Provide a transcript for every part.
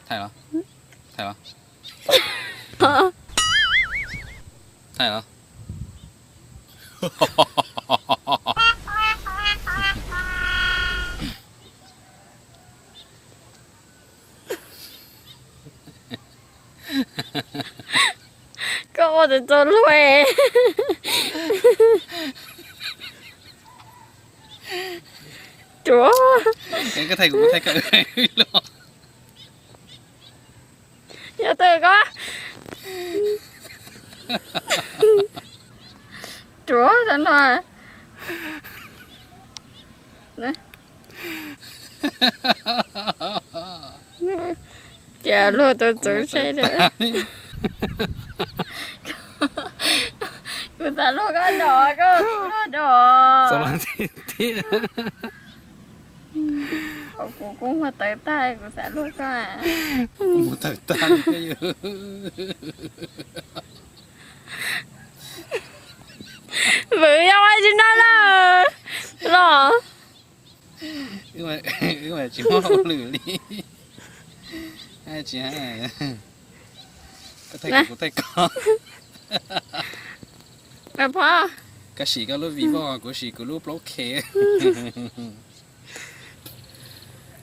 Thaij los? Thaij los? Thaij los? Koj ua tus txo luaj. Ruam. Koj thaij kuv, kuv thaij koj los. Yog twg koj? Ruam tau no. Cia luag tau txov saib. Kuv xav luag koj dog, koj luag dog. Kuv kuj muag tawv tag, kuv xav luag koj. Muag tawv tag. Vwm yog ua tsis noj lawm los. Wb tsis muaj hauj lwm li. Tsis, koj thaij kuv, kuv thaij koj. Koj sim koj lub Vivo, kuv sim kuv lub plaub K.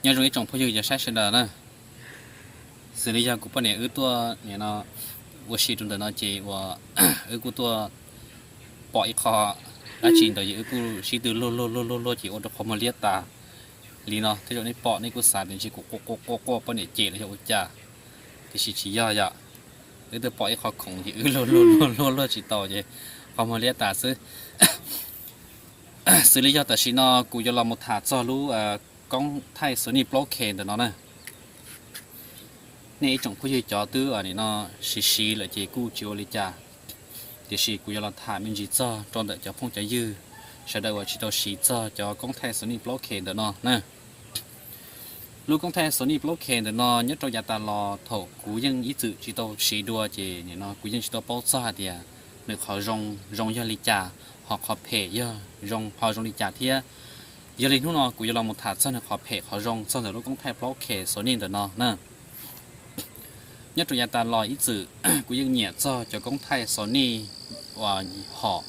Nyob zoo ib tsoom phooj ywg cov saib sawv daws na. Xws li yog kuv poj niam wb tuaj nim no ua si rau ntawm no ces uas wb kuj tuaj pom ib qho dab tsi ntawd ces wb kuj sib tw luag luag luag luag luag ces ua rau qhov muag liab tas li no. Tej zaum nej pom nej kuj xav tias ntshe kuv quaj quaj quaj quaj poj niam cem los yog ua cas, tiam sis tsis yog yom. Wb twb pom ib qho khoom ces wb luag luag luag luag luag tsis tau ces qhov muag liab tas xwb. Xws li yog tam sim no kuv yuav los mus tham txog lub koob thaij Sony plaub K ntawm no na. Nej ib tsoom phooj ywg cov twb nim no siv siv lawm ces kuj tsis ua li cas, tiam sis kuv yuav los tham me ntsis txog rau ntawm cov phooj cov ywg sawv daws uas tsis tau siv txog cov koob thaij Sony plaub K ntawm no na. Lub koob thaij Sony plaub K ntawm no nyob rau yav tas los thaum kuv yeej ib txwm tsis tau siv dua ces nim no kuv yeej tsis tau paub txog hais tias nws qhov zoo zoo yog li cas, ho qhov phem yog zoo ho zoo li cas thiab. Yog li hnub no kuv yuav los mus tham txog nws qhov phem qhov zoo txog ntawm lub koob thaij plaub K Sony ntawm no na. Nyob rau yav tas los ib txwm kuv yeej nyiam txog cov koob thaij Sony uas hom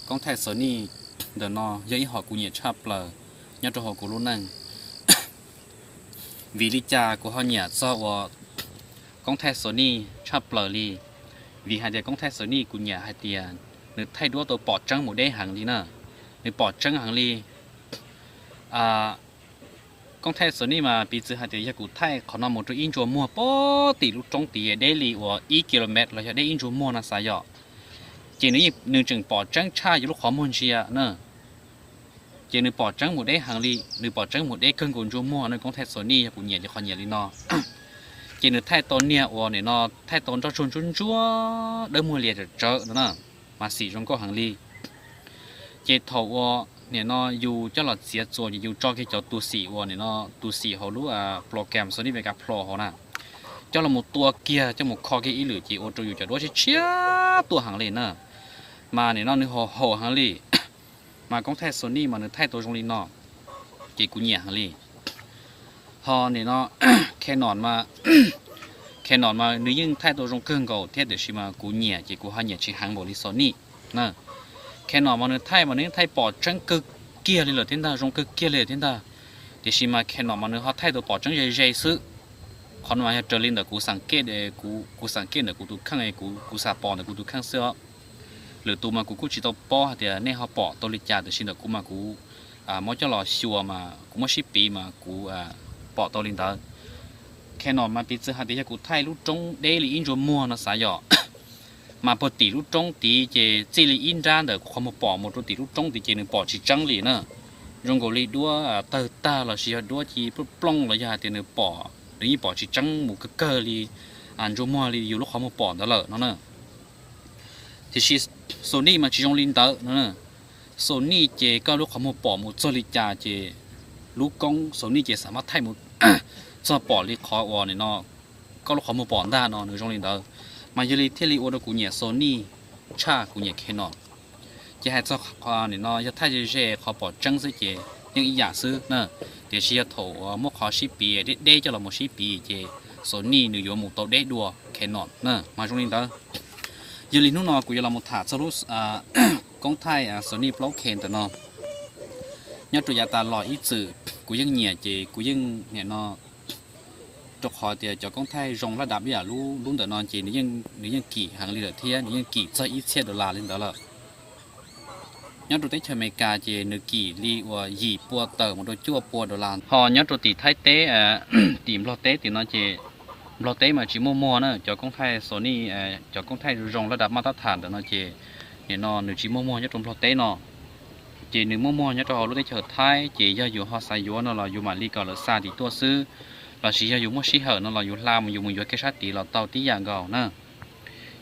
koob thaij Sony ntawm no yog ib hom kuv nyiam tshaj plaws nyob rau hauv kuv lub neej. Vim li cas kuv ho nyiam txog uas koob thaij Sony tshaj plaws li? Vim hais tias koob thaij Sony kuv nyiam hais tias nws thaij duab tau pom tseeb mus deb heev li na. Nws pom tseeb heev li. Koob thaij Sony mas piv txwv hais tias yog kuv thaij qhov no mus rau ib ntsuas muag pem tim lub roob tid deb li uas ib kilomev los yog deb ib ntsuas muag no xav yom, ces nws tseem pom tseeb tshaj yus lub qhov muag ntsia na. Ces nws pom tseeb mus deb heev li, nws pom tseeb mus deb kawg nkaus ntsuas muag no. Koob thaij Sony yog kuv nyiam ces qhov nyiam li no. Ces nws thaij tau niag uas nim no thaij tau nroj tsuag ntsuab ntsuab dawb muag lias tsawv tsawv no na, mas xim zoo nkauj heev li. Ces thaum uas nim no yus coj los txiav txuas ces yus tso kiag cov tus xim uas nim no tus xim hauv lub program Sony Vegas Pro hauv na, coj los mus tua kiag coj mus kho kiag ib lwm ces ua rau yus cov duab tshiab tshiab tuaj heev li na. Mas nim no nws haum haum heev li. Mas koob thaij Sony mas nws thaij tau zoo li no, ces kuv nyiam heev li. Ho nim no Canon mas, Canon mas nws yeej thaij tau zoo kawg nkaus thiab tiam sis mas kuv nyiam ces kuv ho nyiam tsis heev npaum li Sony na. Canon mas nws thaij mas nws yeej thaij pom tseeb kawg kiag li lawm thiab ntag, zoo kawg kiag li lawm thiab ntag. Tiam sis mas Canon mas nws ho thaij tau pom tseeb ze ze xwb. Qhov no mas yog raws li ntawm kuv xav kej, kuv xav kej ntawm kuv tus kheej, kuv xav pom ntawm kuv tus kheej xwb os. Lwm tus mas kuv kuj tsis tau paub hais tias nej ho pom tau li cas, tiam sis ntawm kuv mas kuv muab coj los xyuas mas kuv muab sib piv mas kuv pom tau li ntawd. Canon mas piv txwv hais tias yog kuv thaij lub roob deb li ib ntsuas muag no xav yom, mas puag tim lub roob tid ces txij li ib nrab ntawm kuv qhov muag pom mus rau tim lub roob tid ces nws pom tsis tseeb li na. Zoo nkaus li duab tawg tag los sis yog duab ci plooj plooj los yog hais tias nws pom, nws yeej pom tsis tseeb mus kawg kawg li ntsuas muag li yus lub qhov muag pom ntawd lawm no na. Tiam sis Sony mas tsis zoo li ntawd no. Sony ces koj lub qhov muag pom mus txog li cas ces lub koob Sony ces xam mab thaij mus txog pom li qhov uas nim no koj lub qhov muag pom ntag no, nws zoo li ntawd. Mas yog li thiaj li ua rau kuv nyiam Sony tshaj kuv nyiam Canon. Ces hais txog nim no yog thaij ze ze qhov pom tseeb xwb ces yeej ib yam xwb na. Tiam sis yog thaum muab qhov sib piv deb deb coj los mus sib piv ces Sony nws yuav mus tau deb dua Canon na, mas zoo li ntawd. Yog li hnub no kuv yuav los mus tham txog lub koob thaij Sony plaub K ntawm no. Nyob rau yav tas los ib txwm kuv yeej nyiam ces kuv yeej nim no, rau qhov tias cov koob thaij zoo laj dab ib yam lub ntawm no ces nws yeej kim heev li lawm thiab nws yeej kim txog ib txhiab dollar li ntawd lawm. Nyob rau teb chaws Amelikas ces nws kim li uas yim pua tawm mus rau cuaj pua dollar. Ho nyob rau tim Thaib teb, tim Nplog teb tim no ces Nplog teb mas tsis muaj muag na, cov koob thaij Sony, cov koob thaij zoo zoo laj dab maj tab tham ntawm no ces nim no nws tsis muaj muag nyob rau Nplog teb no. Ces nws muaj muag nyob rau hauv lub teb chaws Thaib ces yog yus ho xav yuav no los yus mam li kom lawv xa tim tuaj xwb, lossis yog yus muaj sij hawm no los yus hla mus yus mus yuav kiag sab tid los tau tib yam nkaus na.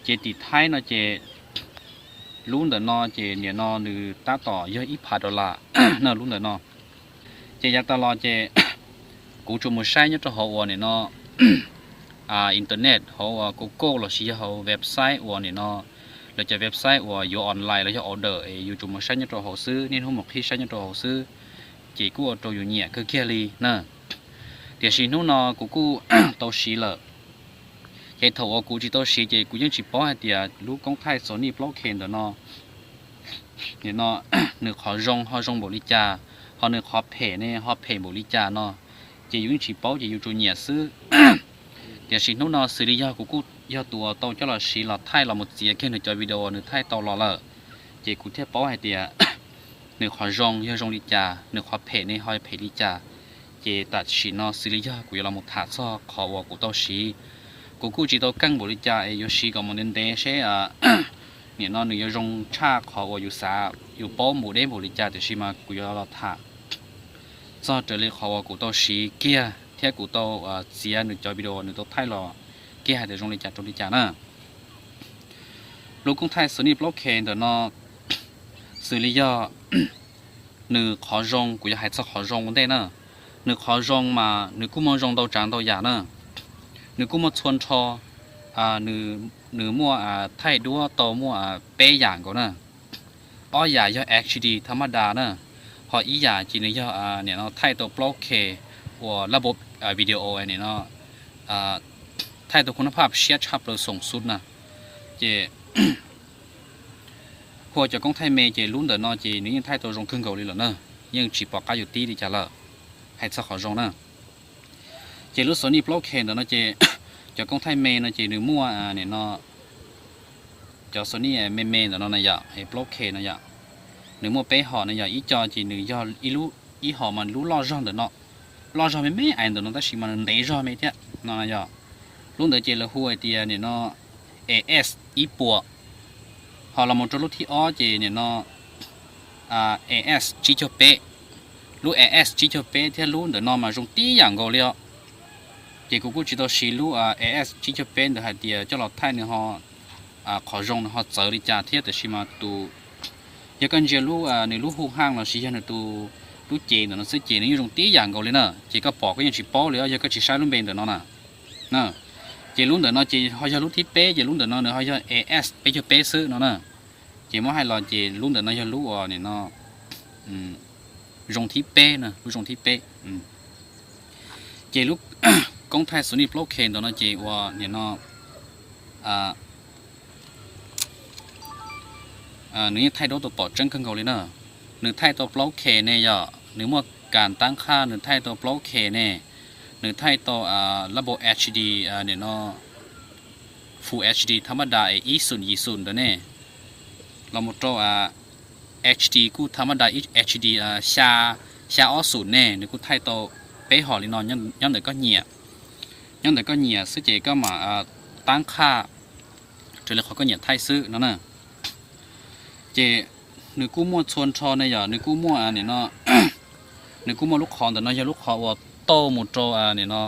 Ces tim Thaib no ces lub ntawm no ces nim no nws tab tom yog ib phav dollar na lub ntawm no. Ces yav tas los ces kuv tsuas mus saib nyob rau hauv uas nim no internet hauv uas Google lossis yog hauv website uas nim no lawv cov website uas yuav online los yog order es yus tsuas mus saib nyob rau hauv xwb, niaj hnub mus qhib saib nyob rau hauv xwb, ces kuj ua rau yus nyiam kawg kiag li na. Tiam sis hnub no kuv kuj tau siv lawm. Ces thaum uas kuv tsis tau siv ces kuv yeej tsis paub hais tias lub koob thaij Sony plaub K ntawm no, nim no nws qhov zoo ho zoo npaum li cas, ho nws qhov phem ne ho phem npaum li cas no, ces yus yeej tsis paub ces yus tsuas nyiam xwb. Tiam sis hnub no xws li yog kuv kuj yog tus uas tau coj los siv los thaij los mus txiav kiag nws cov video uas nws thaij tau los lawm, ces kuv thiaj paub hais tias nws qhov zoo yog zoo li cas, nws qhov phem ne ho phem li cas. Ces tam sim no xws li yog kuv yuav los mus tham txog qhov uas kuv tau siv. Kuv kuj tsis tau keej npaum li cas es yuav siv kom mus ntev ntev seb nim no nws yuav zoo tshaj qhov uas yus xav yus paub npaum deb npaum li cas, tiam sis mas kuv yuav los tham txog raws li qhov uas kuv tau siv kiag thiab kuv tau txiav nws cov video nws tau thaij los kiag hais tias zoo li cas rau li cas na. Lub koob thaij Sony plaub K ntawm no xws li yog nws qhov zoo, kuv yuav hais txog qhov zoo ua ntej na. Nws qhov zoo mas nws kuj muaj zoo ntau tsav ntau yam na. Nws kuj muaj txhua nrho, nws muaj thaij duab tau muaj peb yam nkaus na. Ob yam yog H D tha maj da na, ho ib yam ces nws yog nim no thaij tau plaub K uas lab npau video nim no thaij tau khu nab phaj siab tshaj plaws xoom xub na. Ces hu ua cov koob thaij me ces lub ntawm no ces nws yeej thaij tau zoo kawg nkaus li lawm na, yeej tsis pom qab yuav tib li cas lawm, hais txog qhov zoo na. Ces lub Sony plaub K ntawm no ces cov koob thaij me no ces nws muaj nim no cov Sony me me ntawm no na yom, plaub K no yom, nws muaj peb hom no yom, ib co ces nws yog ib hom mas lub loj zog ntawm no, loj zog me me ais ntawm no tab sis mas nws ntev zog me thiab no yom. Lub ntawd ces lawv hu hais tias nim no A S ib puas, ho los mus rau lub thib ob ces nim no A S tsib caug peb. Lub A S tsib caug peb thiab lub ntawm no mas zoo tib yam nkaus li os. Ces kuv kuj tsis tau siv lub A S tsib caug peb ntawd hais tias coj los thaij nws ho qhov zoo nws ho txawv li cas thiab, tiam sis mas tus, yog koj ntsia lub nws lub hu haj lossis yog nws tus lub cev ntawm no xwb ces nws yeej zoo tib yam nkaus li na. Ces koj pom koj yeej tsis paub li os yog koj tsis saib lub npe ntawm no na. Ces lub ntawm no ces ho yog lub thib peb, ces lub ntawm no nws ho yog A S peb caug peb xwb no na. Ces muab hais los ces lub ntawm no yog lub uas nim no zoo thib peb na, lub zoo thib peb. Ces lub koob thaij Sony plaub K ntawm no ces uas nim no nws yeej thaij duab tau pom tseeb kawg nkaus li na. Nws thaij tau plaub K ne yom, nws muaj kas tab qhaj nws thaij tau plaub K ne, nws thaij tau lab npau H D, nim no Full H D tha maj da es ib xum yim xum ntawd ne, los mus rau H D kuj tha maj da H D xya, xya ob xum ne, nws kuj thaij tau peb hom li no nyob ntawm koj nyiam. Nyob ntawm koj nyiam xwb ces koj mam tab qhaj raws li qhov koj nyiam thaij xwb no na. Ces nws kuj muaj txhua nrho ne yom, nws kuj muaj nim no, nws kuj muaj lub qhov ntawm no yog lub qhov uas tauj mus rau nim no,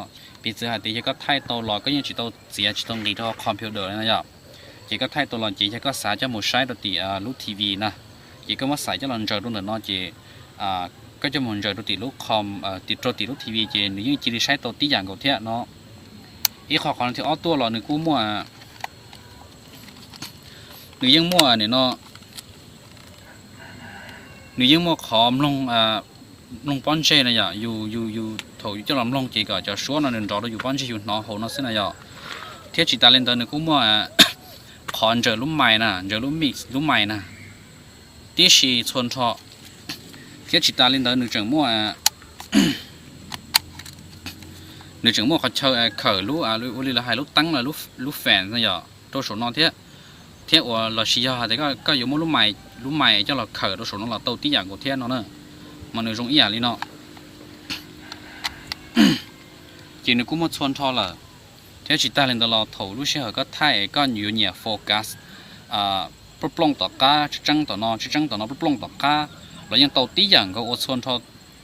piv txwv hais tias yog koj thaij tau los koj yeej tsis tau txiav tsis tau nqis rau computer no yom. Ces koj thaij tau los ces yog koj xav coj mus saib rau tim lub T V na, ces koj muab xaiv coj los ntsaws rau ntawm no ces koj coj mus ntsaws rau tim lub com, rau tim lub T V ces nws yeej cia li saib tau tib yam nkaus thiab no. Ib qho qhov no thiab ob tuaj los nws kuj muaj, nws yeej muaj nim no, nws yeej muaj qhov mloog mloog pob ntseg na yom, yus yus yus thaum yus coj los mloog ces kom cov suab no nws nrov rau yus pob ntseg yus hnov hauv no xwb na yom. Thiab tsis tas li ntawd nws kuj muaj qhov ntsaws lub mais na, ntsaws lub mix lub mais na, tib si txhua nrho. Thiab tsis tas li ntawd nws tseem muaj nws tseem muaj qhov chaw khawm lub, ua li lawv hais lub teeb los lub fan no yom rau saum no thiab. Thiab uas los sis yog hais tias koj yuav muab lub mais coj los khawm rau saum no los tau tib yam nkaus thiab no na, mas nws zoo ib yam li no. Ces nws kuj muaj txhua nrho lawm. Thiab tsis tas li ntawd los thaum lub sij hawm koj thaij koj yuav nyiam focus plooj plooj tom qab, tseeb tseeb tom no, tseeb tseeb tom no, plooj plooj tom qab los yeej tau tib yam nkaus, ua txhua nrho,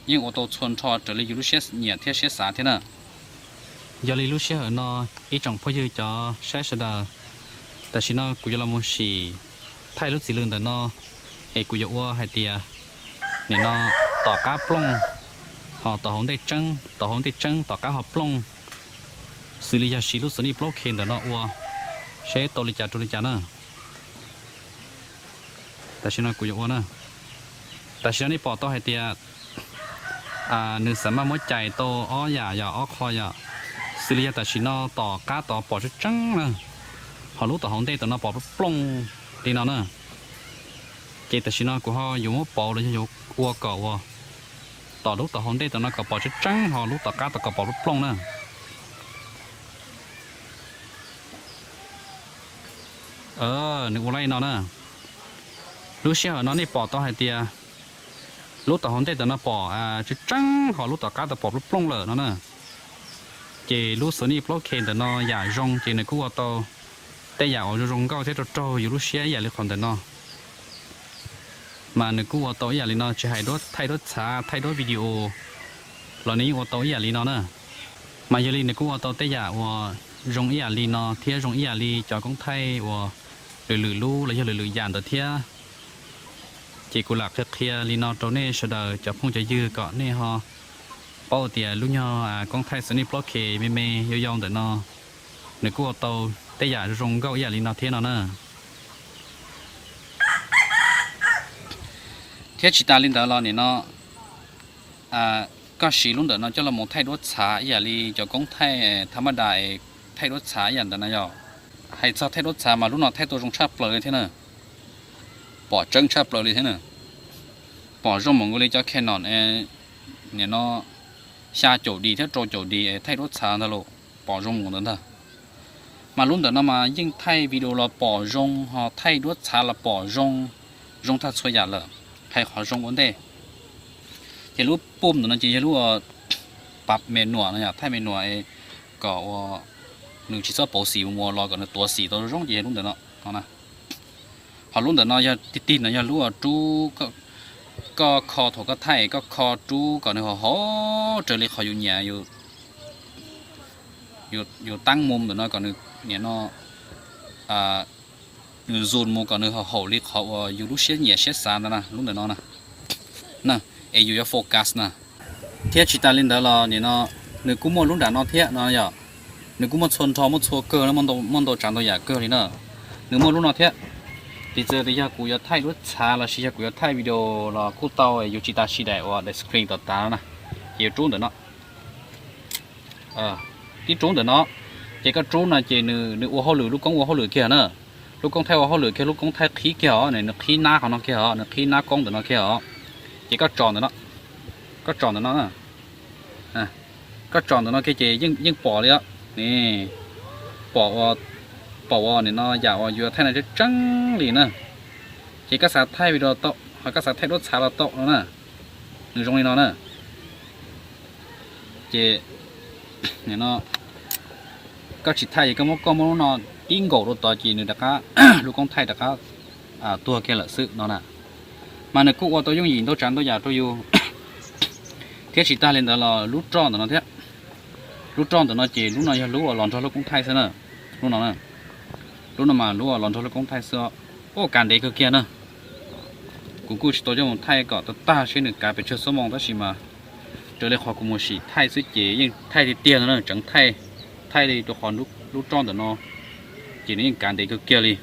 yeej ua tau txhua nrho raws li yus lub siab nyiam thiab siab xav thiab na. Yog li lub sij hawm no ib tsoom phooj ywg cov saib sawv daws, tam sim no kuv yuav los mus sim thaij lub txiv lws ntawm no, es kuv yuav ua hais tias nim no tom qab plooj, ho tom hauv ntej tseeb, tom hauv ntej tseeb tom qab ho plooj, xws li yog siv lub xws nij plaub K ntawm no ua, seb tau li cas rau li cas na. Tam sim no kuv yuav ua na. Tam sim no nej pom tau hais tias nws xam maj muab cais tau ob yam yom, ob qho yom. Xws li yog tam sim no tom qab tod pom tseeb tseeb na, ho lub tom hauv ntej tom no pom plooj li no na. Ces tam sim no kuv ho yuav muab pauv los yog yuav ua kom uas tom lub tom hauv ntej tom no kom pom tseeb tseeb ho lub tom qab tod kom pom plooj na. Nws ua li no na. Lub sij hawm no nej pom tau hais tias lub tom hauv ntej tom no pom tseeb tseeb ho lub tom qab tod pom plooj plooj lawm no na. Ces lub xws nij plaub K ntawm no yam zoo ces nws kuj ua tau tej yam uas zoo zoo nkauj thiab raug raug yus lub siab ib yam li qhov ntawm no. Mas nws kuj ua tau ib yam li no, tsis hais duab thaij duab txhav, thaij duab video los nws yeej ua tau ib yam li no na. Mas yog li nws kuj ua tau tej yam uas zoo ib yam li no thiab zoo ib yam li cov koob thaij uas lwm lwm lub los yog lwm lwm yam ntawd thiab. Ces kuv lam qhia qhia li no rau nej sawv daws cov phooj cov ywg kom nej ho paub tias lub nyuag koob thaij xws nij plaub K me me yau yau ntawm no, nws kuj ua tau tej yam zoo nkauj ib yam li no thiab no na. Thiab tsis tas li ntawd los nim no koj siv lub ntawm no coj los mus thaij duab txhav ib yam li cov koob thaij tha maj das es thaij duab txhav ib yam ntawd na yom. Hais txog thaij duab txhav mas lub no thaij tau zoo tshaj plaws li thiab na. Pom tseeb tshaj plaws li thiab na. Pom zoo mus nkaus li cov Canon nim no xya caum D thiab rau caum D es thaij duab txhav ntag los pom zoo mus ntawd ntag. Mas lub ntawm no mas yeej thaij video los pom zoo, ho thaij duab txhav los pom zoo, zoo tag txhua yam lawm. Hais qhov zoo ua ntej, ces lub pum ntawm no ces yog lub uas pab me nuam no yom, thaij me nuam kom uas nws tsis txhob pauv xim mus mus los kom nws tuav xim tau zoo zoo ces yog lub ntawm no no na. Ho lub ntawm no yog tig tig no yog lub uas rub, koj kho thaum koj thaij koj kho rub kom nws haum haum raws li qhov yus nyiam, yus tab mus ntawm no kom nws nim no nws zoom mus kom nws haum haum li qhov uas yus lub siab nyiam siab xav ntawd na, lub ntawm no na. Es yus yuav focus na. Thiab tsis tas li ntawd los nim no nws kuj muaj lub nram no thiab no yom. Nws kuj muaj txhua nrho muaj txhua kawg, muaj ntau tsav ntau yam kawg li na. Nws muaj lub no thiab. Piv txwv tias yog kuv yuav thaij duab txhav los sis yog kuv yuav thaij video los kuj tau, yus tsis tas siv daim uas daim screen tom tav na, ces yuav rub ntawm no. Tib rub ntawm no, ces koj rub no ces nws ua hauj lwm, lub koob ua hauj lwm kiag na. Lub koob thaij ua hauj lwm kiag, lub koob thaij qhib kiag os, nws qhib nab qhov no kiag os, nws qhib nab koob ntawm no kiag os. Ces koj tso ntawm no, koj tso ntawm no, koj tso ntawm no kiag ces yeej pom li os. Pom ua, pom ua nim no yam uas yuav thaij no tseeb tseeb li na. Ces koj xav thaij video tau, ho koj xav thaij duab txhav los tau no na. Nws zoo li no na. Ces koj tsis thaij ces koj muab, koj muab lub no tib nkaus rau tod ces nws rov qab, lub koob thaij rov qab tuag kiag lawm xwb no na. Mas nws kuj ua tau yooj yim ntau tsav ntau yam rau yus. Thiab tsis tas li ntawd los lub roj ntawm no thiab. Lub roj ntawm no ces lub no yog lub uas los nrog lub koob thaij xwb na. Lub no, lub no mas lub uas los nrog lub koob thaij xwb. Ua kav ntev kawg kiag na. Kuv kuj tsis tau coj mus thaij kom tag tag seb nws kav pes tsawg xuab moos tab sis mas raws li qhov kuv mus sim thaij xwb ces yeej thaij tiag tiag no na, tseev thaij, thaij li rau qhov lub roj ntawm no ces nws yeej kav ntev kawg kiag li,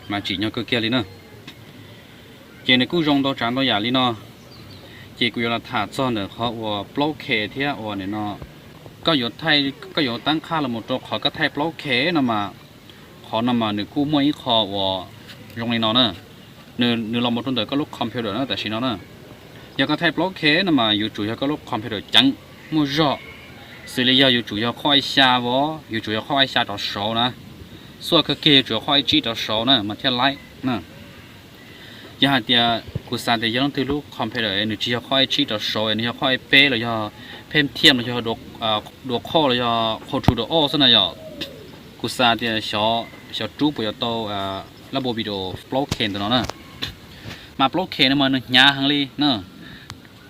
mas tsim nyog kawg kiag li na. Ces nws kuj zoo ntau tsav ntau yam li no. Ces kuv yuav los tham txog ntawm qhov uas plaub K thiab uas nim no koj yuav, koj yuav tab qhaj los mus rau qhov koj thaij plaub K no mas, qhov no mas nws kuj muaj ib qho uas zoo li no na. Nws los mus rau ntawm koj lub computer na tam sim no na. Yog koj thaij plaub K no mas yuav tsum yog koj lub computer ceev muaj zog, xws li yog yuav tsum yog qhov A xya vov, yuav tsum yog qhov A xya rov saud na. Xuaj kawg kiag yuav tsum yog qhov A tsib rov saud na mas thiaj laib na. Yog hais tias kuv xav tias yog leej twg lub computer nws tsis yog qhov A tsib rov saud, nws yog qhov A peb los yog Pentium los yog Dual Core los yog Quadro Dual xwb na yom, kuv xav tias xyov rub puas yuav tau lab npau video plaub K ntawm no na. Mas plaub K no mas nws hnyav heev li na.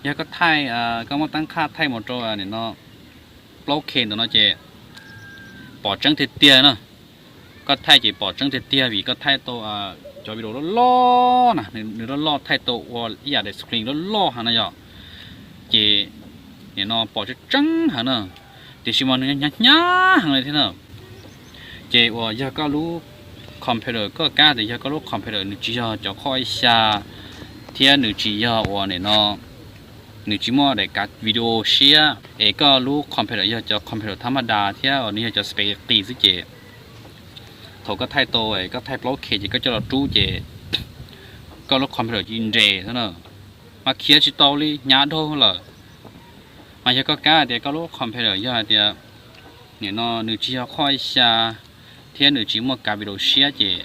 Yog koj thaij, koj muab tab qhaj thaij mus rau nim no plaub K ntawm no ces pom tseeb tiag tiag na. Koj thaij ces pom tseeb tiag tiag vim koj thaij tau cov video loj loj na, nws loj loj thaij tau ua ib yam daim screen loj loj heev na yom. Ces nim no pom tseeb tseeb heev na, tiam sis mas nws hnyav hnyav heev li thiab na. Ces uas yog koj lub computer, koj kab tias yog koj lub computer nws tsis yog cov qhov A xya thiab nws tsis yog uas nim no nws tsis muaj daim kav video siab es koj lub computer yog cov computer thab maj das thiab nws yog cov spec qis xwb ces thaum koj thaij tau, koj thaij plaub K ces koj coj los rub ces koj lub computer cia li nres xwb na, mas khiav tsis tau li, hnyav dhau lawm. Mas yog koj kab tias koj lub computer yog hais tias nim no nws tsis yog qhov A xya thiab nws tsis muaj kav video siab ces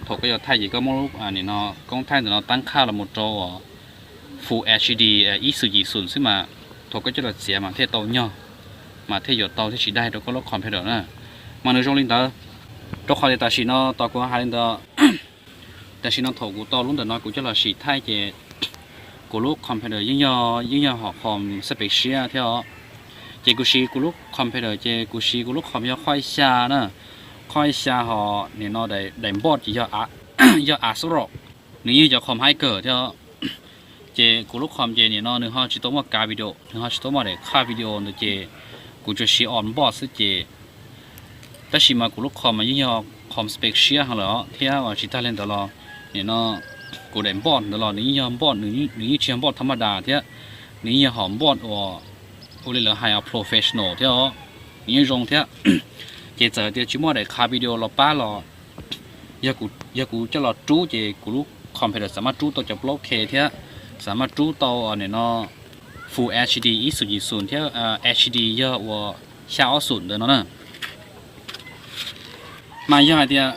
thaum koj yuav thaij ces koj muab lub nim no koob thaij ntawm no tab qhaj los mus rau uas Full H D ib xus yim xus xwb mas thaum koj coj los txiav mas thiaj tau nyog, mas thiaj yuav tau thiab tsis daig rau koj lub computer na. Mas nws zoo li ntawd, rau qhov tias tam sim no tos kuv hais li ntawd, tam sim no thaum kuv tau lub ntawm no kuv coj los sim thaij ces kuv lub computer yeej yog, yeej yog hom qhom xab pev siab thiab os. Ces kuv siv kuv lub computer ces kuv siv kuv lub qhom yog qhov A xya na, qhov A xya ho nim no daim npoj ces yog Acerok, nws yeej cov qhom high kawg thiab. Ces kuv lub qhom ces nim no nws ho tsis tau muaj kav video, nws ho tsis tau muaj daim qhaj video ntawd ces kuv tsuas siv on npoj xwb ces tab sis mas kuv lub qhom mas yeej yog qhom spec siab heev lawm thiab tsis tag li ntawd los nim no kuv daim npoj ntawd los nws yeej yog npoj, nws yeej tsis yog npoj thab maj das thiab, nws yeej yog hom npoj uas ua li lawv hais professional thiab os, nws yeej zoo thiab. Ces txawm tias tsis muaj daim qhaj video los pab los yog kuv coj los rub ces kuv lub computer xav maj rub tau cov plaub K thiab xav maj rub tau nim no Full H D ib xus yim xus thiab H D yog uas xya ob xus ntawd no na. Mas yog hais tias,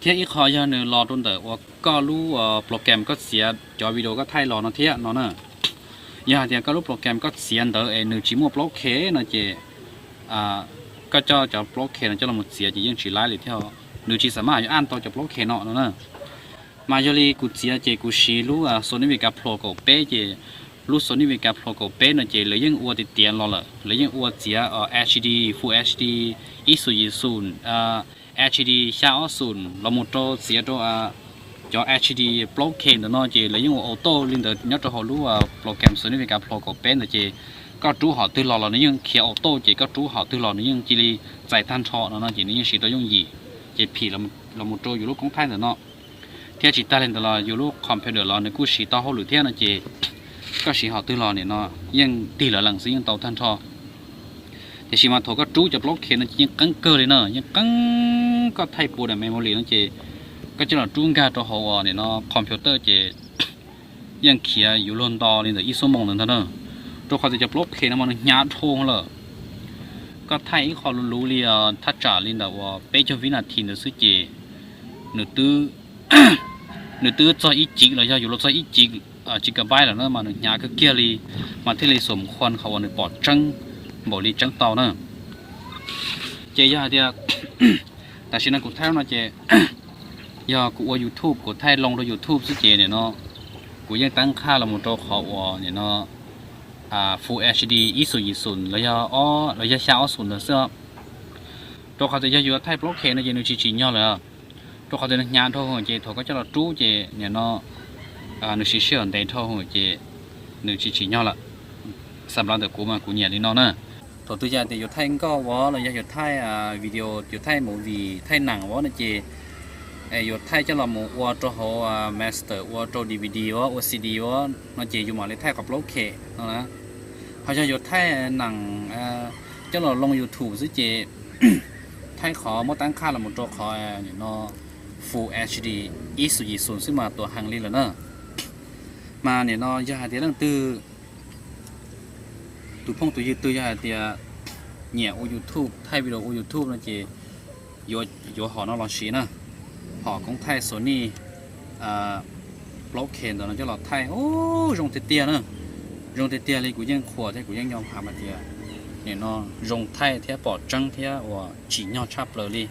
thiab ib qho yog nws los rau ntawm uas koj lub program koj txiav cov video koj thaij los no thiab no na. Yog hais tias koj lub program koj txiav ntawd es nws tsis muaj plaub K no ces koj coj cov plaub K no coj los txiav ces yeej tsis laib li thiab, nws tsis xav maj yuav aj tau cov plaub K no no na. Mas yog li kuv txiav ces kuv siv lub Sony Vegas Pro kaum peb ces lub Sony Vegas Pro kaum peb no ces lawv yeej ua tiav tiav los lawm, lawv yeej ua txiav H D, Full H D, ib xus yim xus, H D xya ob xus los mus rau txiav rau cov H D plaub K ntawm no ces lawv yeej ua auto li ntawd nyob rau hauv lub program Sony Vegas Pro kaum peb ntawd ces koj rub hom twg los los nws yeej khiav auto ces koj rub hom twg los nws yeej cia li txais tag nrho no no ces nws yeej siv tau yooj yim. Ces phim los mus rau yus lub koob thaij ntawm no. Thiab tsis tag li ntawd los yus lub computer los nws kuj siv tau hauj lwm thiab no ces koj siv hom twg los nim no yeej tig lawv lees xwb yeej tau tag nrho. Tiam sis mas thaum koj rub cov plaub K no ces yeej qeeb kawg li na, yeej qeeb, koj thaij puas daim memory no ces koj coj los rub nkag rau hauv uas nim no computer ces yeej khiav yuav luag nto li ntawm ib xuab moos ntawd ntag na. Rau qhov tias cov plaub K no mas nws hnyav dhau lawm. Koj thaij ib qho luv luv li thaj tsam li ntawm uas peb caug vib nas this ntawd xwb ces nws twb txog ib civ los yog yuav luag txog ib civ gigabyte lawm na mas nws hnyav kawg kiag li, mas thiaj li xum khuam qhov uas nws pom tseeb npaum li tseeb tau na. Ces yog hais tias tam sim no kuv thaij no ces yog kuv ua YouTube, kuv thaij loo rau YouTube xwb ces nim no kuv yeej tab qhaj los mus rau qhov uas nim no Full H D ib xus yim xus los yog xya ob xus ntawd xwb. Rau qhov tias yog yuav thaij plaub K no ces nws tsis tsim nyog lawm, rau qhov tias nws hnyav dhau ces thaum koj coj los rub ces nim no nws siv sij hawm ntev dhau ces nws tsis tsim nyog lawm. Xam plaws ntawm kuv mas kuv nyiam li no na. Thaum twg yog tias yuav thaij nkauj vov los yog yuav thaij video, yuav thaij movie, thaij neem vov no ces yuav thaij coj los mus ua rau hauv master, ua rau D V D ua, ua C D ua no ces yus mam li thaij qhov plaub K no na. Ho yog yuav thaij nees coj los loo YouTube xwb ces thaij qhov muab tab qhaj los mus rau qhov no Full H D ib xus yim xus xwb mas tuam heev li lawm na. Mas nim no yog hais tias leej twg, tus phooj tus ywg twg yog hais tias nyiam ua YouTube, thaij video ua YouTube no ces yuav hom no los siv na. Hom koob thaij Sony plaub K ntawm no coj los thaij, zoo tiag tiag na. Zoo tiag tiag li, kuv yeej qhuas thiab kuv yeej nco hais tias nim no zoo thaij thiab pom tseeb thiab uas tsim nyog tshaj plaws li.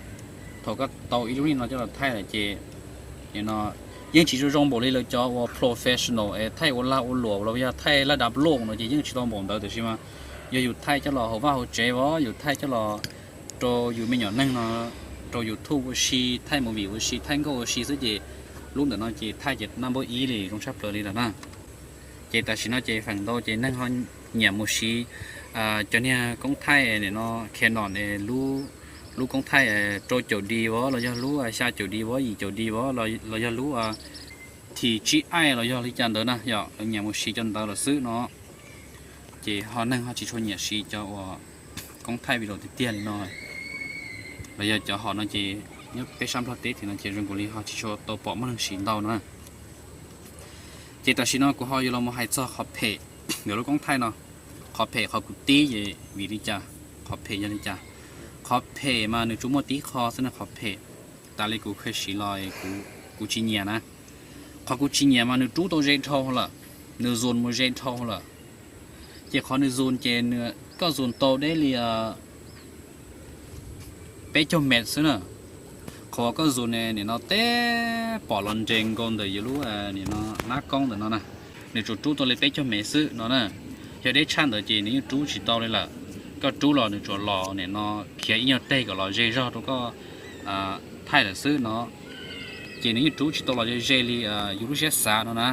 Thaum koj tau ib lub li no coj los thaij lawm ces nim no yeej tsis zoo zoo npaum li lawv cov uas professional es thaij ua lag ua luam los yog thaij laj dav loj no ces yeej tsis tau npaum ntawd, tiam sis mas yog yus thaij coj los hauv vaj hauv tsev os, yus thaij coj los rau yus me nyuam neeg no, rau YouTube ua si, thaij movie ua si, thaij nkauj ua si xwb ces lub ntawm no ces thaij ces naj npawb ib li, zoo tshaj plaws li lawm na. Ces tam sim no ces feem ntau ces neeg ho nyiam mus siv cov niag koob thaij nim no Canon, lub koob thaij rau caum D os los yog lub xya caum D os, yim caum D os los yog lub thim tsib aim los yog li cas ntawd na, yog lawv nyiam mus siv cov ntawd lawm xwb no. Ces ho neeg ho tsis tshua nyiam siv cov uas koob thaij video tiag tiag li no, los yog cov hom no ces nyob peb sab Nplog teb tim no ces zoo nkaus li ho tsis tshua tau pom muaj neeg siv ntau na. Ces tam sim no kuv ho yuav los mus hais txog qhov phem ntawm lub koob thaij no. Qhov phem qhov kuv tib ces vim li cas? Qhov phem yog li cas? Qhov phem mas nws tsuas muaj tib qho xwb na, qhov phem. Tas li kuv khev siv los kuv tsis nyiam na. Qhov kuv tsis nyiam mas nws rub tau ze dhau lawm, nws zoom mus ze dhau lawm. Ces qhov nws zoom ces koj zoom tau deb li peb caug mev xwb na. Qhov uas koj zoom ne nim no teb pom los nres nkaus ntawm yus lub nim no nab koob ntawm no na, nws tsuas rub tau li peb caug mev xwb no na. Yog deb tshaj ntawd ces nws yeej rub tsis tau li lawm. Koj rub los nws tsuas los nim no khiav ib nyuag teg kom los ze zog rau koj thaij lawm xwb no. Ces nws yeej rub tsis tau los ze ze li yus lub siab xav no na.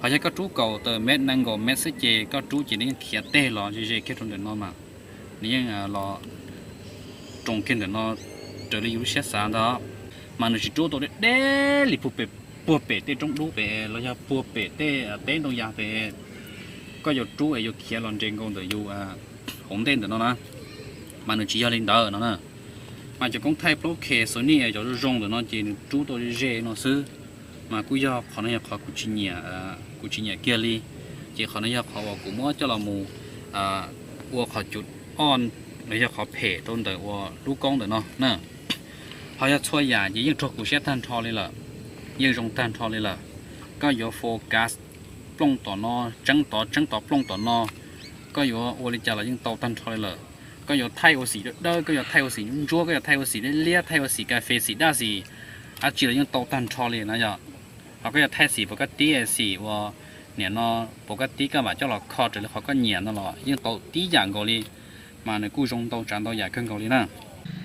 Ho yog koj rub kaum tawm mev nees nkaum mev xwb ces koj rub ces nws yeej khiav teg los ze ze kiag rau ntawm no mas nws yeej los roos kiag ntawm no raws li yus lub siab xav ntag. Mas nws tsis rub tau deb deb li puag pem tej roob dub pem los yog puag pem tej teb ntoo yas pem koj yuav rub es yuav khiav los nres nkaus ntawm yus hauv ntej ntawm no na, mas nws tsis yog li ntawd no na. Mas cov koob thaij plaub K Sony cov zoo zoo ntawm no ces nws rub tau ze ze no xwb. Mas kuj yog qhov no yog qhov kuv tsis nyiam, kuv tsis nyiam kiag li. Ces qhov no yog qhov uas kuv muab coj los mus ua qhov cuv ob, los yog qhov phem rau ntawm uas lub koob ntawm no na. Ho yog txhua yam ces yeej raug kuv siab tag nrho li lawm, yeej zoo tag nrho li lawm. Koj yuav focus plooj tom no, tseeb tod tseeb tod plooj tom no, koj yuav ua li cas los yeej tau tag nrho li lawm. Koj yuav thaij ua xim dawb dawb, koj yuav thaij ua xim ntsuab, koj yuav thaij ua xim liab liab, thaij ua xim kas fes xim daj xim dab tsi los yeej tau tag nrho li na yom. Ho koj yuav thaij xim puas kab tib xim uas nim no puas kab tib koj mam coj los kho raws li qhov koj nyiam no los yeej tau tib yam nkaus li. Mas nws kuj zoo ntau tsav ntau yam kawg nkaus li na.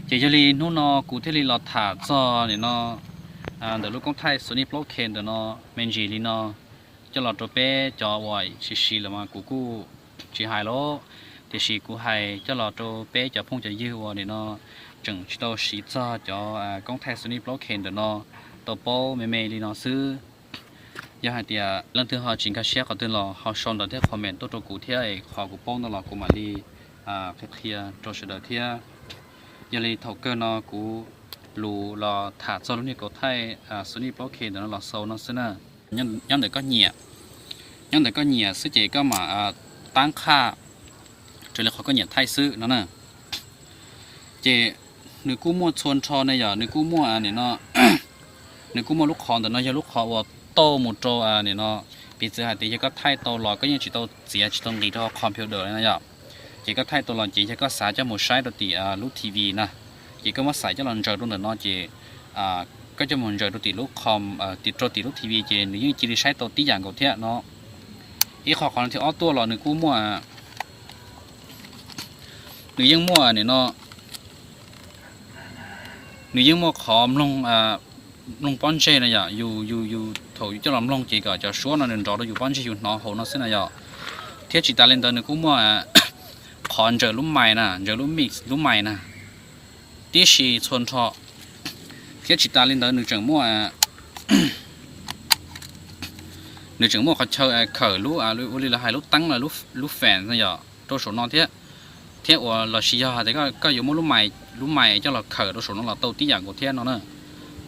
Ces yog li hnub no kuv thiaj li los tham txog nim no ntawm lub koob thaij Sony plaub K ntawm no me ntsis li no coj los rau peb cov uas siv siv lawm mas kuv kuj tsis hais lawm, tiam sis kuv hais coj los rau peb cov phooj cov ywg uas nim no tseem tsis tau siv txog cov koob thaij Sony plaub K ntawm no tau paub me me li no xwb. Yog hais tias leej twg ho tsis nkag siab qhov twg los ho sau ntawv thiab comment tuaj rau kuv thiab es qhov kuv paub ntau los kuv mam li qhia qhia rau sawv daws thiab. Yog li thaum kawg no kuv lus los tham txog lub niag koob thaij Sony plaub K ntawm no los xaus no xwb na. Nyob ntawm koj nyiam, nyob ntawm koj nyiam xwb ces koj mam tab qhaj raws li qhov koj nyiam thaij xwb no na. Ces nws kuj muaj txhua nrho ne yom, nws kuj muaj nim no, nws kuj muaj lub qhov ntawm no yog lub qhov uas tauj mus rau nim no, piv txwv hais tias yog koj thaij tau los koj yeej tsis tau txiav tsis tau nqis rau computer li no yom. Ces koj thaij tau los ces yog koj xav coj mus saib rau tim lub T V na, ces koj muab xaim coj los ntsaws rau ntawm no ces koj coj mus ntsaws rau tim lub com, rau tim lub T V ces nws yeej cia li saib tau tib yam nkaus thiab no. Ib qho qhov no thiab ob tuaj los nws kuj muaj, nws yeej muaj nim no, nws yeej muaj qhov mloog, mloog pob ntseg no yom, yus yus yus thaum yus coj los mloog ces kom cov suab no nws nrov rau yus pob ntseg yus hnov hauv no xwb na yom. Thiab tsis tas li ntawd nws kuj muaj qhov ntsaws lub mais na, ntsaws lub mix lub mais na, tib si txhua nrho. Thiab tsis tas li ntawd nws tseem muaj, nws tseem muaj qhov chaw khawm lub, ua li lawv hais lub teeb, lub fan no yom, rau saum no thiab. Thiab uas los sis yog hais tias koj yuav muab lub mais coj los khawm rau saum no los tau tib yam nkaus thiab no na,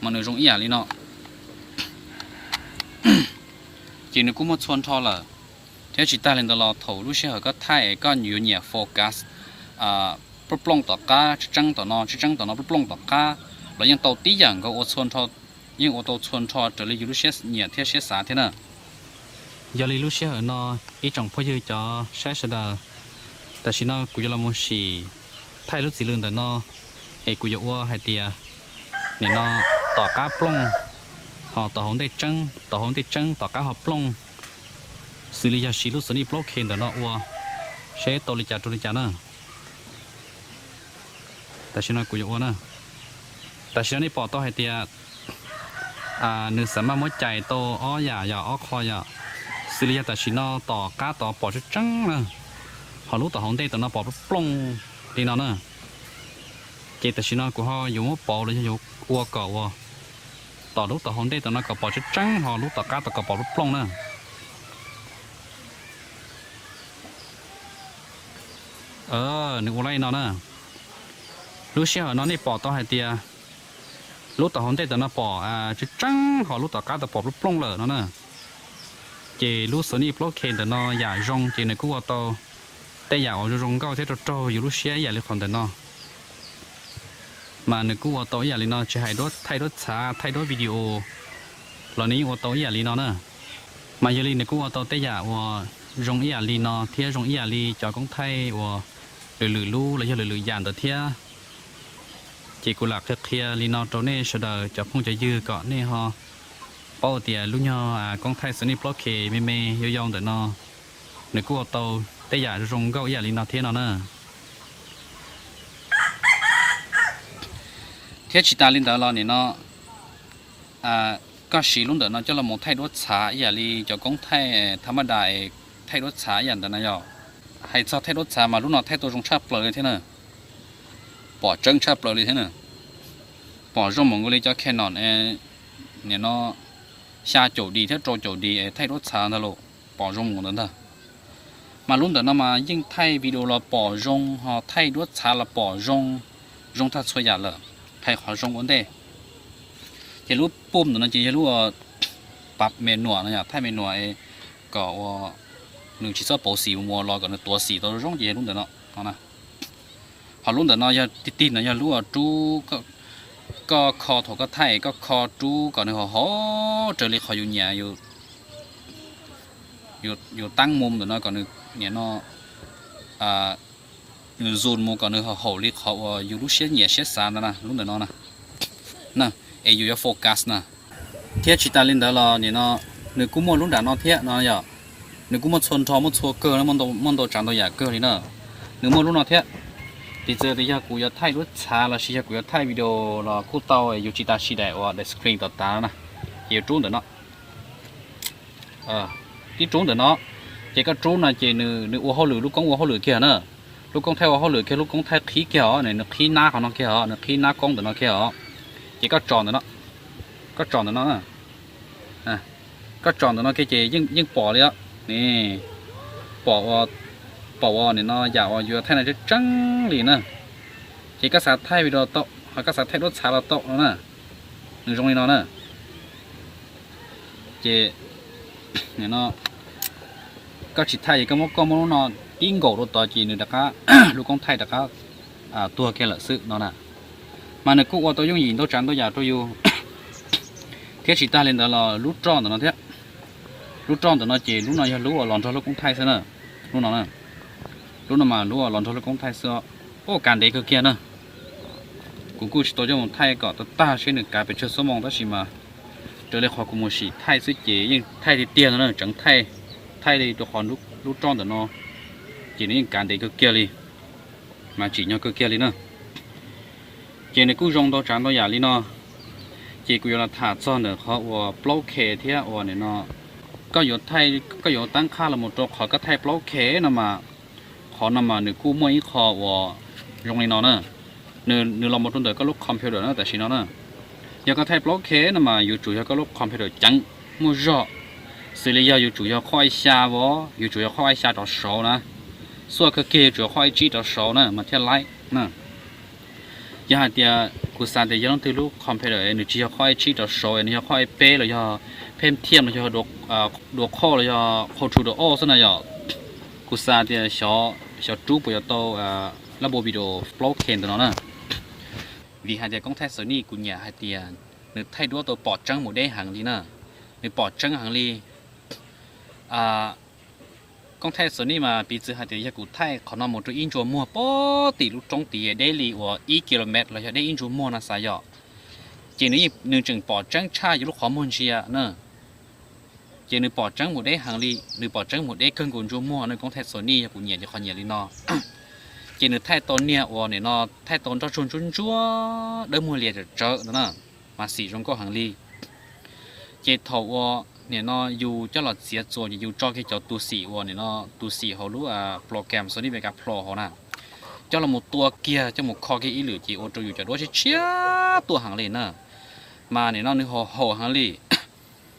mas nws zoo ib yam li no. Ces nws kuj muaj txhua nrho lawm. Thiab tsis tas li ntawd los thaum lub sij hawm koj thaij koj yuav nyiam focus plooj plooj tom qab, tseeb tseeb tom no, tseeb tseeb tom no, plooj plooj tom qab los yeej tau tib yam nkaus, ua txhua nrho, yeej ua tau txhua nrho raws li yus lub siab nyiam thiab siab xav thiab na. Yog li lub sij hawm no ib tsoom phooj ywg cov saib sawv daws, tam sim no kuv yuav los mus sim thaij lub txiv lws ntawm no, es kuv yuav ua hais tias nim no tom qab plooj, ho tom hauv ntej tseeb, tom hauv ntej tseeb tom qab ho plooj, xws li yog siv lub Sony Pro K ntawm no ua, seb tau li cas rau li cas na. Tam sim no kuv yuav ua na. Tam sim no nej pom tau hais tias nws xam maj muab cais tau ob yam yom, ob qho yom. Xws li yog tam sim no tom qab tod pom tseeb tseeb na, ho lub tom hauv ntej tom no pom plooj plooj li no na. Ces tam sim no kuv ho yuav muab pauv los yog yuav ua kom ua tom lub tom hauv ntej tom no kom pom tseeb tseeb, ho lub tom qab tod kom pom plooj plooj na. Nws ua li no na. Lub sij hawm no nej pom tau hais tias lub tom hauv ntej tom no pom tseeb tseeb, ho lub tom qab tod pom plooj plooj lawm no na. Ces lub Sony Pro K ntawm no yam zoo ces nws kuj ua tau tej yam uas zoo zoo nkauj thiab raug raug yus lub siab ib yam li qhov ntawm no. Mas nws kuj ua tau ib yam li no, tsis hais thaij duab txhav, thaij duab video los nws yeej ua tau ib yam li no na. Mas yog li nws kuj ua tau tej yam uas zoo ib yam li no thiab zoo ib yam li cov koob thaij uas lwm lwm lub los yog lwm lwm yam ntawd thiab. Ces kuv lam qhia qhia li no rau nej sawv daws cov phooj cov ywg kom nej ho paub tias lub nyuag koob thaij Sony Pro K me me yau yau ntawm no nws kuj ua tau tej yam zoo nkauj ib yam li no thiab no na. Thiab tsis tas li ntawd los nim no koj siv lub ntawm no coj los mus thaij duab txhav ib yam li cov koob thaij tha maj das es thaij duab txhav ib yam ntawd na yom. Hais txog thaij duab txhav mas lub no thaij tau zoo tshaj plaws li thiab na. Pom tseeb tshaj plaws li thiab na. Pom zoo mus nkaus li cov Canon nim no xya caum D thiab rau caum D es thaij duab txhav ntag los pom zoo mus ntawd ntag. Mas lub ntawm no mas yeej thaij video los pom zoo, ho thaij duab txhav los pom zoo, zoo tag txhua yam lawm. Hais qhov zoo ua ntej, ces lub pum ntawm no ces yog lub pab me nuam no yom, thaij me nuam kom ua nws tsis txhob pauv xim mus los kom nws tuav xim tau zoo ces yog lub ntawm no. Ho lub ntawm no yog tig tig no yog lub rub, koj kho thaum koj thaij koj kho rub kom nws haum haum raws li qhov yus nyiam, yus taab mus ntawm no kom nws nim no nws zoom mus kom nws haum haum li qhov uas yus lub siab nyiam siab xav ntawd na, lub ntawm no na. Es yus yuav focus na. Thiab tsis tas li ntawd los nim no nws kuj muaj lub nram no thiab no yom. Nws kuj muaj txhua nrho muaj txhua kawg, muaj ntau tsav ntau yam kawg li na. Nws muaj lub no thiab. Piv txwv tias yog kuv yuav thaij duab txhav los sis yog kuv yuav thaij video los kuj tau, yus tsis tas sim daim uas daim screen tom tav no na. Ces yuav rub ntawm no. Tib rub ntawm no, ces koj rub no ces nws ua hauj lwm, lub koob ua hauj lwm kiag na. Lub koob thaij ua hauj lwm kiag, lub koob thaij qhib kiag os, nws qhib nab qhov no kiag os, nws qhib nab koob ntawm no kiag os. Ces koj tsom ntawm no, koj tsom ntawm no, koj tsom ntawm no kiag ces yeej pom li os. Pom ua, pom ua nim no yam uas yuav thaij no tseeb tseeb li na. Ces koj xav thaij video tau, ho koj xav thaij duab txhav los tau no na. Nws zoo li no na. Ces no koj tsis thaij ces koj muab, koj muab lub no tib nkaum rau tod ces nws rov qab, lub koob thaij rov qab tuag kiag lawm xwb no na. Mas nws kuj ua tau yooj yim ntau tsav ntau yam rau yus. Thiab tsis tas li ntawd los lub roj ntawm no thiab. Lub roj ntawm no ces lub no yog lub uas los nrog lub koob thaij xwb na. Lub no, lub no mas lub uas los nrog lub koob thaij xwb. Ua kav ntev kawg kiag na. Kuv kuj tsis tau coj mus thaij kom tag tag seb nws kav pes tsawg xuab moos tab sis mas raws li qhov kuv mus sim thaij xwb ces yeej thaij tiag tiag no na, tseev thaij, thaij li rau qhov lub roj ntawm no ces nws yeej kav ntev kawg kiag li. Mas tsim nyog kawg kiag li na. Ces nws kuj zoo ntau tsav ntau yam li no. Ces kuv yuav los tham txog ntawm qhov uas plaub K thiab uas nim no koj yuav thaij, koj yuav tab qhaj los mus rau qhov koj thaij plaub K no mas, qhov no mas nws kuj muaj ib qho uas zoo li no na. Nws los mus rau ntawm koj lub computer na tam sim no na. Yog koj thaij plaub K no mas yuav tsum yog koj lub computer ceev muaj zog, xws li yog yuav tsum yog qhov i xya vov, yuav tsum yog qhov i xya rov saud na, xuaj kawg kiag yuav tsum yog qhov i tsib rov saud na mas thiaj laib na. Yog hais tias kuv xav tias yog leej twg lub computer nws tsis yog qhov i tsib rov saud, nws yog qhov i peb los yog Pentium los yog Dual Core los yog Quadro Dual xwb na yom, kuv xav tias xyov rub puas yuav tau lab npua video plaub K ntawm no na. Vim hais tias koob thaij Sony kuv nyiam hais tias nws thaij duab tau pom tseeb mus deb heev li na, nws pom tseeb heev li. Koob thaij Sony mas piv txwv hais tias yog kuv thaij qhov no mus rau ib ntsuas muag pog tim lub roob tid deb li uas ib kilomev los yog deb ib ntsuas muag no xav yom, ces nws tseem pom tseeb tshaj yus lub qhov muag ntsia na. Ces nws pom tseeb mus deb heev li, nws pom tseeb mus deb kawg nkaus ntsuas muag no. Koob thaij Sony yog kuv nyiam ces qhov nyiam li no. Ces nws thaij tau niag uas nim no thaij tau nroj tsuag ntsuab ntsuab dawb muag lias tsawv tsawv ntawd na, mas xim zoo nkauj heev li. Ces thaum uas nim no yus coj los txiav txuas ces yus tso kiag cov tus xim uas nim no tus xim hauv lub program Sony Vegas Pro hauv na, coj los mus tua kiag coj mus kho kiag ib lwm ces ua rau yus cov duab tshiab tshiab tuaj heev li na. Mas nim no nws haum haum heev li.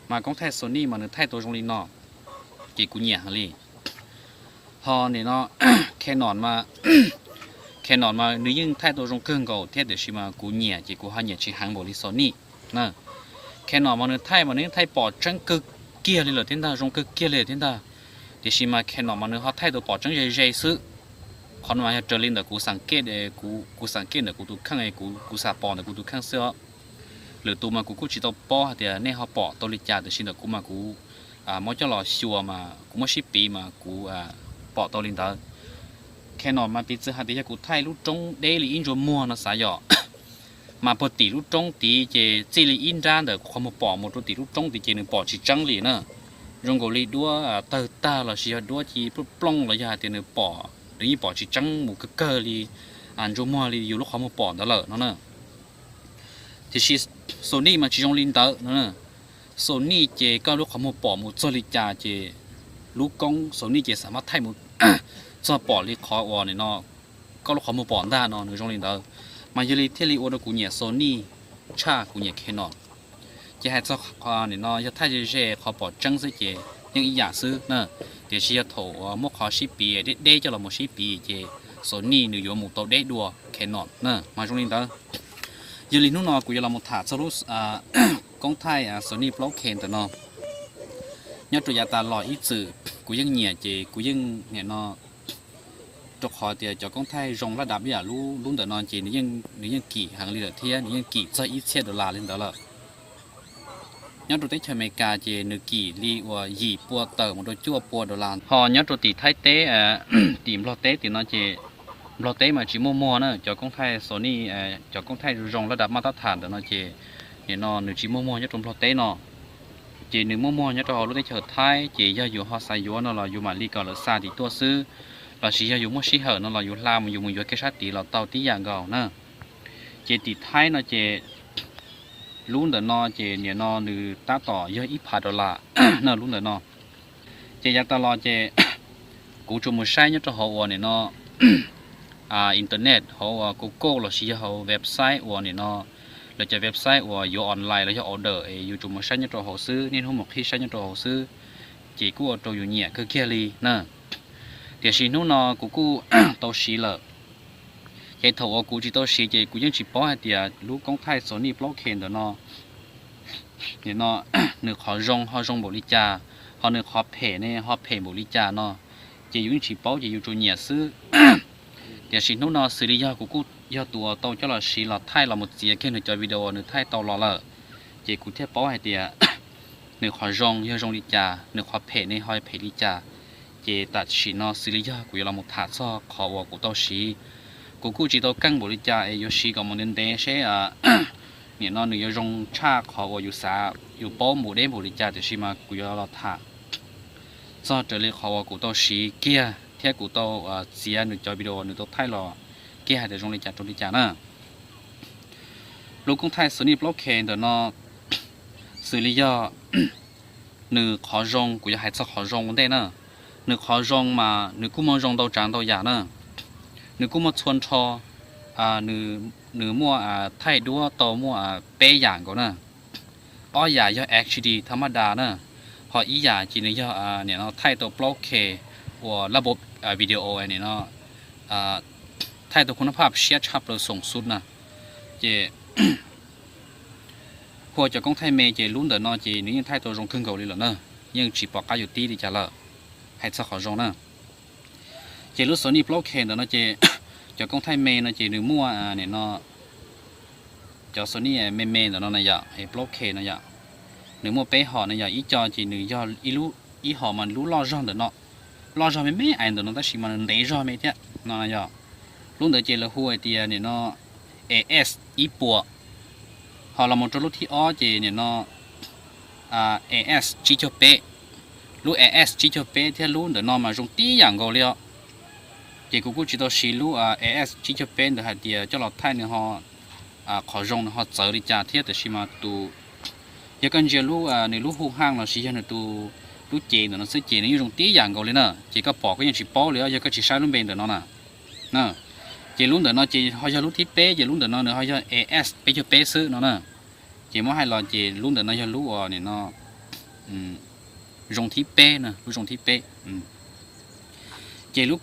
Mas koob thaij Sony mas nws thaij tau zoo li no, ces kuv nyiam heev li. Ho nim no Canon mas, Canon mas nws yeej thaij tau zoo kawg nkaus thiab tiam sis mas kuv nyiam ces kuv ho nyiam tsis heev npaum li Sony na. Canon mas nws thaij mas nws yeej thaij pom tseeb kawg kiag li lawm thiab ntag, zoo kawg kiag li lawm thiab ntag. Tiam sis mas Canon mas nws ho thaij tau pom tseeb ze ze xwb. Qhov no mas yog raws li ntawm kuv xav ke, kuv xav ke ntawm kuv tus kheej, kuv xav pom ntawm kuv tus kheej xwb os. Lwm tus mas kuv kuj tsis tau paub hais tias nej ho pom tau li cas, tiam sis ntawm kuv mas kuv muab coj los xyuas mas kuv muab sib piv mas kuv pom tau li ntawd. Canon mas piv txwv hais tias yog kuv thaij lub roob deb li ib ntsuas muag no xav yom, mas puag tim lub roob tid ces txij li ib nrab ntawm qhov muag pom mus rau tim lub roob tid ces nws pom tsis tseeb li na. Zoo nkaus li duab tawg tag los sis yog duab ci plooj plooj los yog hais tias nws pom, nws yeej pom tsis tseeb mus kawg kawg li ntsuas muag li yus lub qhov muag pom ntawd lawm no na. Tiam sis Sony mas tsis zoo li ntawd no. Sony ces koj lub qhov muag pom mus txog li cas ces lub koob Sony ces xam mab thaij mus txog pom li qhov uas nim no koj lub qhov muag pom ntag no, nws zoo li ntawd. Mas yog li thiaj li ua rau kuv nyiam Sony tshaj kuv nyiam Canon. Ces hais txog nim no yog thaij ze ze qhov pom tseeb xwb ces yeej ib yam xwb na. Tiam sis yog thaum muab qhov sib piv deb deb coj los mus sib piv ces Sony nws yuav mus tau deb dua Canon na, mas zoo li ntawd. Yog li hnub no kuv yuav los mus tham txog lub koob thaij Sony plaub K ntawm no. Nyob rau yav tas los ib txwm kuv yeej nyiam ces kuv yeej nim no, rau qhov tias cov koob thaij zoo laj dab ib yam lub ntawm no ces nws yeej kim heev li lawm thiab nws yeej kim txog ib txhiab dollar li ntawd lawm. Nyob rau teb chaws Amelikas ces nws kim li uas yim pua tawm mus rau cuaj pua dollar. Ho nyob rau tim Thaib teb, tim Nplog teb tim no ces Nplog teb mas tsis muaj muag na, cov koob thaij Sony, cov koob thaij zoo zoo laj dab maj tab tham ntawm no ces nim no nws tsis muaj muag nyob rau Nplog teb no. Ces nws muaj muag nyob rau hauv lub teb chaws Thaib ces yog yus ho xav yuav no los yus mam li kom lawv xa tim tuaj xwb, los sis yog yus muaj sij hawm no los yus hla mus yus mus yuav kiag sab tid los tau tib yam nkaus na. Ces tim Thaib no ces lub ntawm no ces nim no nws tab tom yog ib phav dollar na lub ntawm no. Ces yav tas los ces kuv tsuas mus saib nyob rau hauv uas nim no internet, hauv uas Google los sis yog hauv website uas nim no lawv cov website uas yuav online los yog order es yus tsuas mus saib nyob rau hauv xwb, niaj hnub mus qhib saib nyob rau hauv xwb, ces kuj ua rau yus nyiam kawg kiag li na. Tiam sis hnub no kuv kuj tau siv lawm. Ces thaum uas kuv tsis tau siv ces kuv yeej tsis paub hais tias lub koob thaij Sony plaub K ntawm no, nim no nws qhov zoo ho zoo npaum li cas, ho nws qhov phem ne ho phem npaum li cas no, ces yus yeej tsis paub ces yus tsuas nyiam xwb. Tiam sis hnub no xws li yog kuv kuj yog tus uas tau coj los siv los thaij los mus txiav kiag nws cov video nws thaij tau los lawm, ces kuv thiaj paub hais tias nws qhov zoo yog zoo li cas, nws qhov phem ne ho phem li cas. Ces tam sim no xws li yog kuv yuav los mus tham txog qhov uas kuv tau siv. Kuv kuj tsis tau keej npaum li cas es yuav siv kom mus ntev ntev seb nim no nws yuav zoo tshaj qhov uas yus xav yus paub npaum deb npaum li cas, tiam sis mas kuv yuav los tham txog raws li qhov uas kuv tau siv kiag thiab kuv tau txiav nws cov video nws tau thaij los kiag hais tias zoo li cas rau li cas na. Lub koob thaij Sony plaub K ntawm no xws li yog nws qhov zoo, kuv yuav hais txog qhov zoo ua ntej na. Nws qhov zoo mas nws kuj muaj zoo ntau tsav ntau yam na. Nws kuj muaj txhua nrho, nws nws muaj thaij duab tau muaj peb yam nkaus na. Ob yam yog H D tha maj da na, ho ib yam ces nws yog nim no thaij tau plaub K uas lab npau video nim no thaij tau khub nab phaj siab tshaj plaws xoom xub na. Ces hu ua cov koob thaij me ces lub ntawm no ces nws yeej thaij tau zoo kawg nkaus li lawm na, yeej tsis pom qab yuav tib li cas lawm, hais txog qhov zoo na. Ces lub Sony plaub K ntawm no ces cov koob thaij me no ces nws muaj nim no cov Sony me me ntawm no na yom, plaub K no yom, nws muaj peb hom no yom, ib co ces nws yog ib hom mas lub loj zog ntawm no, loj zog me me ais ntawm no tab sis mas nws ntev zog me thiab no yom. Lub ntawd ces lawv hu hais tias nim no A S ib puas, ho los mus rau lub thib ob ces nim no A S tsib caug peb. Lub A S tsib caug peb thiab lub ntawm no mas zoo tib yam nkaus li os. Ces kuv kuj tsis tau siv lub A S tsib caug peb ntawd hais tias coj los thaij nws ho qhov zoo nws ho txawv li cas thiab, tab sis mas tus, yog koj ntsia lub nws lub hu haj los sis yog nws tus lub cev ntawm no xwb ces nws yeej zoo tib yam nkaus li na, ces koj pom koj yeej tsis paub li os yog koj tsis saib lub npe ntawm no na. Ces lub ntawm no ces ho yog lub thib peb, ces lub ntawm no nws ho yog A S peb caug peb xwb no na. Ces muab hais los ces lub ntawm no yog lub uas nim no zoo thib peb na, lub zoo thib peb. Ces lub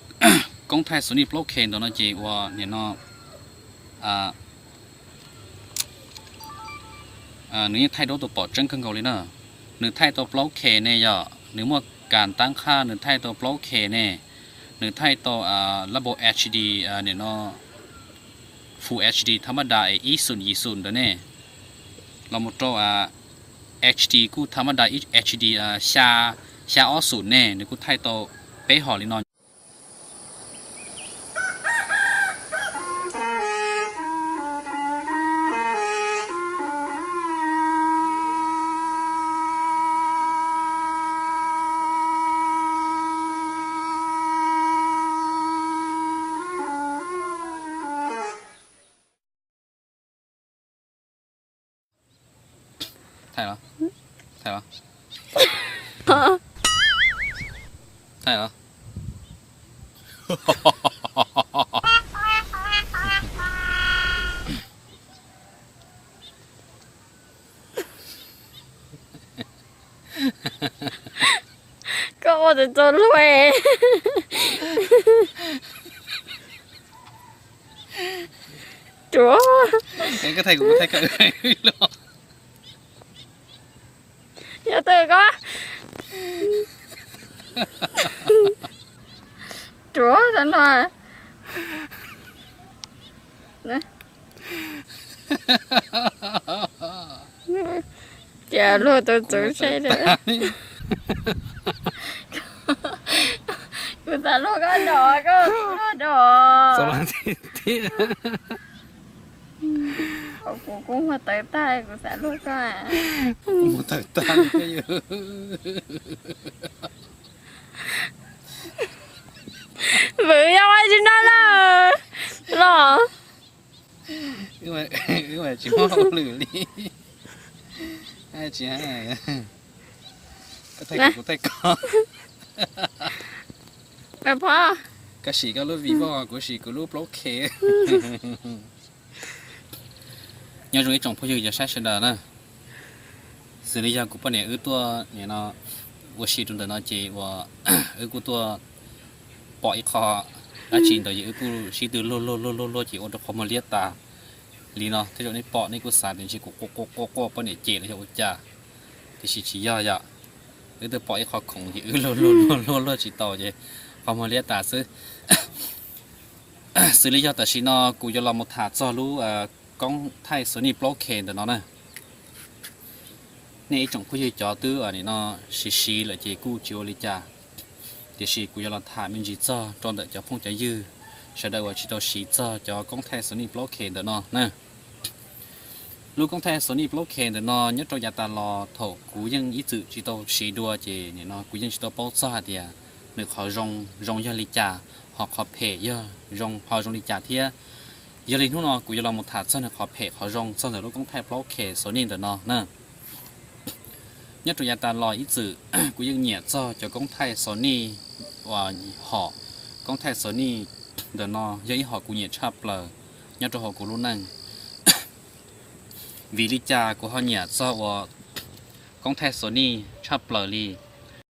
koob thaij Sony plaub K ntawm no ces uas nim no nws yeej thaij duab tau pom tseeb kawg nkaus li na. Nws thaij tau plaub K ne yom, nws muaj kas tab qhaj nws thaij tau plaub K ne, nws thaij tau lab npau H D nim no Full H D tha maj da es ib xum yim xum ntawd ne, los mus rau H D kuj tha maj da H D xya, xya ob xum ne, nws kuj thaij tau peb hom li no. Thaij los? Thaij los? Thaij los? Koj ua tus txaus luag. Ruam. Koj thaij kuv, kuv thaij koj. Yog twg koj? Ruam no. Ces luag tus txwv seb. Kuv xav luag koj nrog koj luag nrog. Kuv kuj muag tawv tag, kuv xav luag koj. Muag tawv tag. Vwm yog ua tsis noj lawm los. Wb tsis muaj hauj lwm li. Tsis, koj thaij kuv, kuv thaij koj. Koj sim koj lub Vivo, kuv sim kuv lub plaub K. Nyob zoo ib tsoom phooj ywg cov saib sawv daws na. Xws li yog kuv poj niam wb tuaj nim no ua si rau ntawm no ces uas wb kuj tuaj pom ib qho dab tsi ntawd ces wb kuj sib tw luag luag luag luag luag ces ua rau qhov muag liab tas li no. Tej zaum nej pom nej kuj xav tias ntshe kuv quaj quaj quaj quaj poj niam cem los yog ua cas, tiam sis tsis yog yom. Wb twb pom ib qho khoom ces wb luag luag luag luag luag tsis tau ces qhov muag liab tas xwb. Xws li yog tam sim no kuv yuav los mus tham txog lub koob thaij Sony plaub K ntawm no na. Nej ib tsoom phooj ywg cov twb nim no siv siv lawm ces kuj tsis ua li cas, tiam sis kuv yuav los tham me ntsis txog rau ntawm cov phooj cov ywg sawv daws uas tsis tau siv txog cov koob thaij Sony plaub K ntawm no na. Lub koob thaij Sony plaub K ntawm no nyob rau yav tas los thaum kuv yeej ib txwm tsis tau siv dua ces nim no kuv yeej tsis tau paub txog hais tias nws qhov zoo zoo yog li cas, ho qhov phem yog zoo ho zoo li cas thiab. Yog li hnub no kuv yuav los mus tham txog nws qhov phem qhov zoo txog ntawm lub koob thaij plaub K Sony ntawm no na. Nyob rau yav tas los ib txwm kuv yeej nyiam txog cov koob thaij Sony uas hom koob thaij Sony ntawm no yog ib hom kuv nyiam tshaj plaws nyob rau hauv kuv lub neej. Vim li cas kuv ho nyiam txog uas koob thaij Sony tshaj plaws li?